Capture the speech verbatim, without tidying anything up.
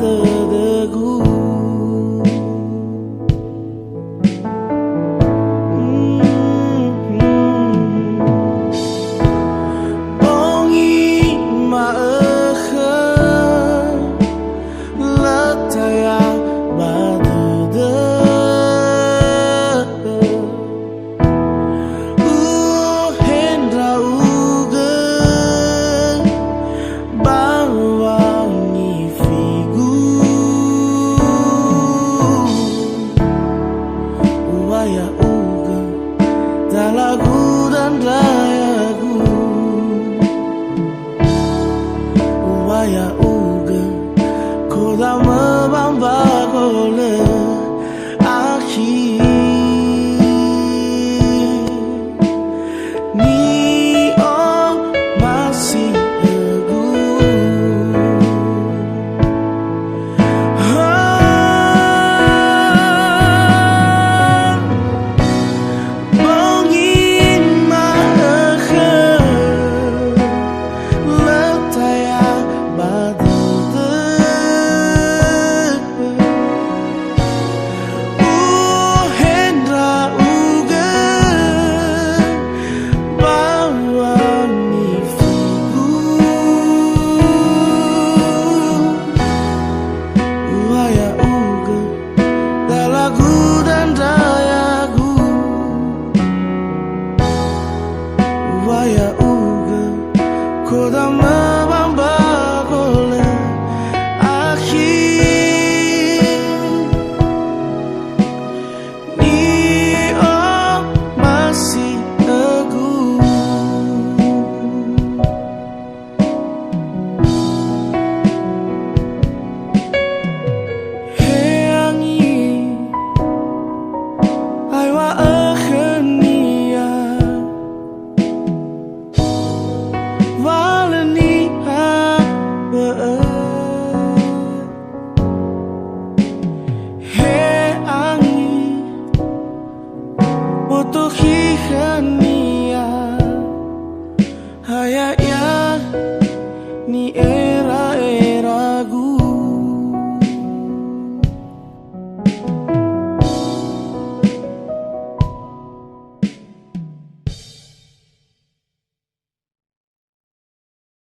dödögu. Bongi ma'ökhö, lö taya ba dödö. U'ohe ndra'ugö ba wangi figu. Wa ya'ugö dalagu dandrayagu. Wa ya'ugö kodamö ba mbago lö akhi. Ni'omasi'ögu. Ha. Bongi ma'ökhö, lö taya ba dödö. U'ohe ndra'ugö ba wangi figu. Wa ya'ugö dalagu dandrayagu. Wa ya'ugö kodamö ba mbago lö akhi. Ni'omasi'ögu. He angi, aewa ökhönia, wa lö niha bö'ö. He angi, boto khi khönia.